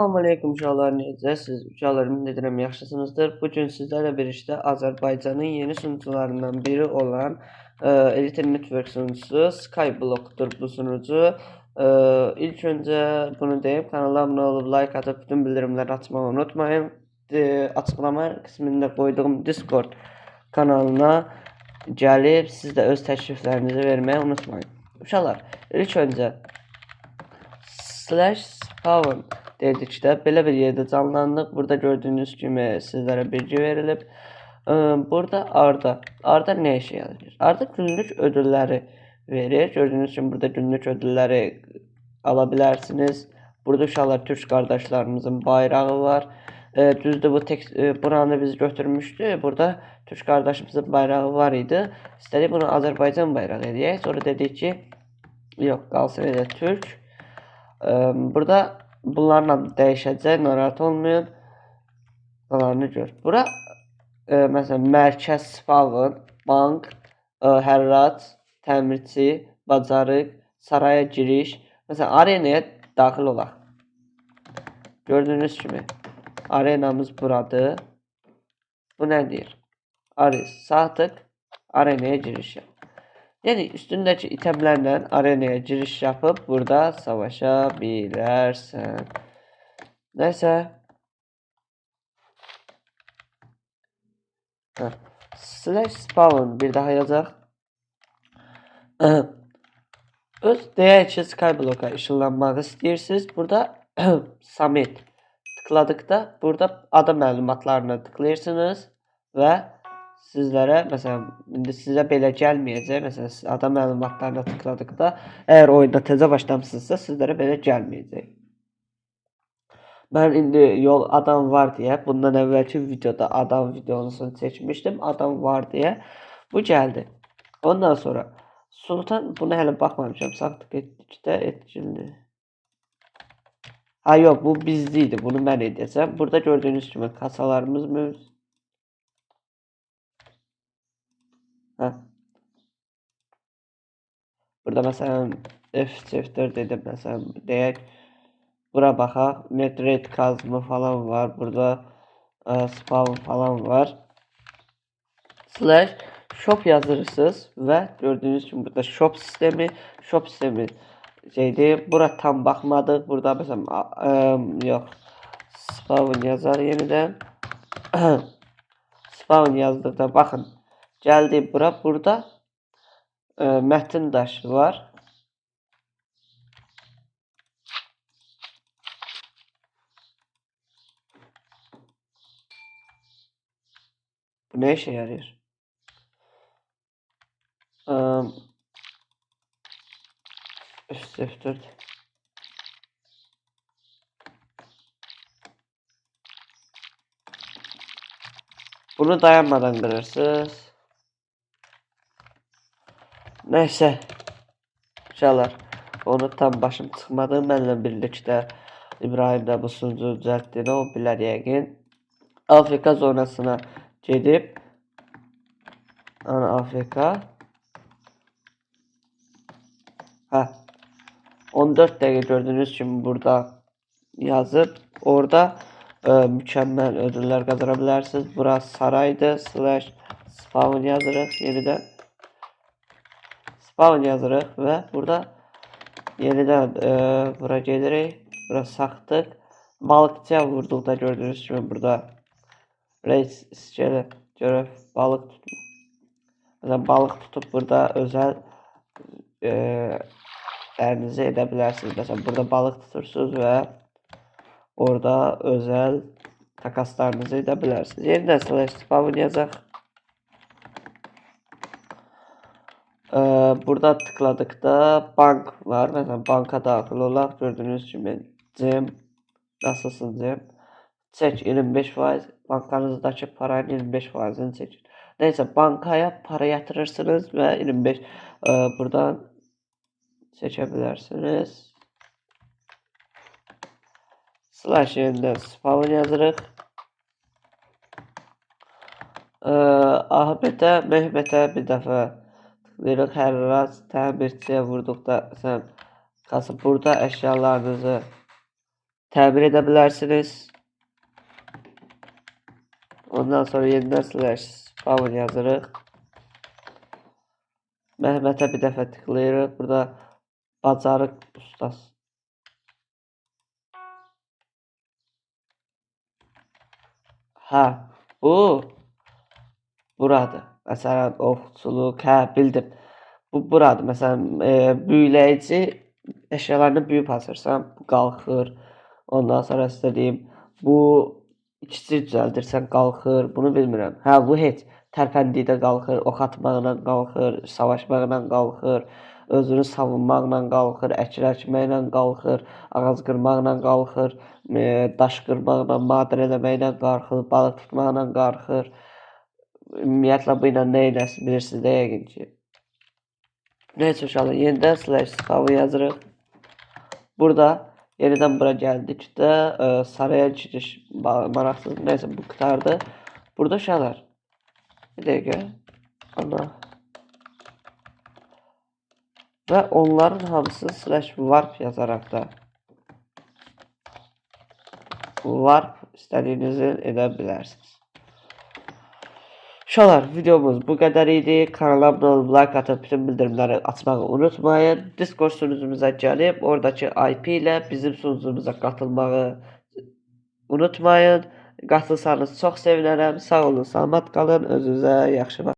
Salam aleykum uşaqlar, necəsiniz? Uşaqlar, ümid edirəm yaxşısınızdır. Bu gün sizlərlə birlikdə Azərbaycanın yeni sunucularından biri olan Elite Network sunucusu Skyblockdur bu sunucu. İlk öncə bunu deyim, kanala abunə olub like atıp bütün bildirimləri açmağı unutmayın. Açıqlama qismində qoyduğum Discord kanalına gəlib siz də öz təkliflərinizi verməyi unutmayın. Uşaqlar, ilk öncə /spawn dedikdə belə bir yerdə canlandıq. Burada gördüyünüz kimi sizlərə bilgi verilib. Burada Arda. Arda nə işə yarayır? Arda günlük ödülləri verir. Gördüyünüz kimi burada günlük ödülləri ala bilərsiniz. Burada uşaqlar türk qardaşlarımızın bayrağı var. Düzdür, bu tek buranı biz götürmüşdü. Burada türk qardaşımızın bayrağı var idi. İstədik bunu Azərbaycan bayrağı eləyək. Sonra dedik ki, yox, qalsın elə türk. Burada bunların adı dəyişəcək, narahat olmayın. Qalanını gör. Bura məsələn mərkəz spawn, bank, hərrac, təmirçi, bacarıq, saraya giriş. Məsələn arenaya daxil olaq. Gördüyünüz kimi arenamız buradır. Bu nə deyir? Ares, sağ tık, arenaya giriş yap. Yəni üstündəki itemlərlə arenaya giriş yapıp burada savaşa bilərsən. Nəysə. /spawn bir daha yazacaq. Öz deyək ki, Skyblock-a işınlanmaq istəyirsiniz. Burada Submit tıkladıqda burada ada məlumatlarına tıklayırsınız və sizlərə, məsələn, indi sizə belə gəlməyəcək. Məsələn, siz ada məlumatlarına tıkladıqda, əgər oyunda təzə başlamısınızsa, sizlərə belə gəlməyəcək. Mən indi yol adam var deyə, bundan əvvəlki videoda adam videosunu çəkmişdim, adam var deyə bu gəldi. Ondan sonra Sultan, buna hələ baxmamışam, sağ tık etdikdə etkinliği. Ha yox, bu bizdə idi, bunu mən edəcəm. Burada gördüyünüz kimi kasalarımız mövcud. Hə. Burada məsələn F4 dedim, məsələn deyək. Bura baxaq, netherite kazma falan var. Burada spawn falan var. /shop yazırsınız və gördüyünüz kimi burada shop sistemi şeydir. Bura tam baxmadıq. Burada məsələn yox, spawn yazar yenidən. Spawn yazdıqda baxın, gəldi bura. Burada mətin daşı var. Bu nə işə yarayır? F4. Bunu dayanmadan qırırsınız. Nəysə, uşaqlar, onu tam başım çıxmadı. Mənlə birlikdə İbrahim də bu sunucu düzəltdiyini o bilər yəqin. Afrika zonasına gedib, ana Afrika. Hə, 14 dəqiqə gördüyünüz kimi burada yazıb. Orada mükəmməl ödüllər qazana bilərsiniz. Bura saraydır. /spawn yazırıq yenidən. Spawn yazırıq və burada yenidən bura gedirik. Bura saxdıq. Balıqçıya vurduqda gördüyünüz kimi burada reis iskelə görək balıq tutma. Məsələn, balıq tutub burada özəl ərinizi edə bilərsiniz. Məsələn, burada balıq tutursunuz və orada özəl takaslarınızı edə bilərsiniz. Yenidən /spawn yazacaq. Burada tıkladıqda bank var. Məsələn, banka daxil olaq. Gördüyünüz kimi Cem, nasılsın Cem? Çək 25%, bankanızdakı paranın 25%-ni çəkin. Neysə, bankaya para yatırırsınız və 25 buradan çəkə bilərsiniz. /yenidən spawn yazırıq. Ahmetə, Mehmetə bir dəfə tıklayırıq. Hərrac, təmirçiyə vurduqda sən kasa burada əşyalarınızı Təmir edə bilərsiniz. Ondan sonra yenidən slash spawn yazırıq. Mehmet'e bir dəfə tıklayırıq. Burada bacarıq ustası. Hə, bu buradır. Məsələn, oxçuluq, hə, bildim. Bu buradır. Məsələn, büyüləyici əşyalarını büyüyüb açırsan, bu qalxır. Ondan sonra sizə deyim, bu iksir düzəldirsən, qalxır. Bunu bilmirəm. Hə, bu heç tərpəndikdə qalxır, ox atmaqla qalxır, savaşmaqla qalxır, özünü savunmaqla qalxır, əkin əkməklə qalxır, ağac qırmaqla qalxır, daş qırmaqla, madən eləməklə qalxır, balıq tutmaqla qalxır. Ümumiyyətlə bu ilə nə eləsin bilirsiniz də yəqin ki. Neysə uşaqlar, yenidən slash spawn yazırıq. Burada yenidən bura gəldikdə saraya giriş maraqsız. Neysə bu qurtardı. Burada uşaqlar, bir dəqiqə. Ana. Və onların hamısı slash warp yazaraq da warp istədiyinizi edə bilərsiniz. Uşaqlar, videomuz bu qədər idi. Kanala abunə olub, like atıb, bütün bildirimləri açmağı unutmayın. Discord sunucumuza gəlib, oradakı IP ilə bizim sunucumuza qatılmağı unutmayın. Qatılsanız çox sevinərəm. Sağ olun, salamat qalın, özünüzə yaxşı baxın.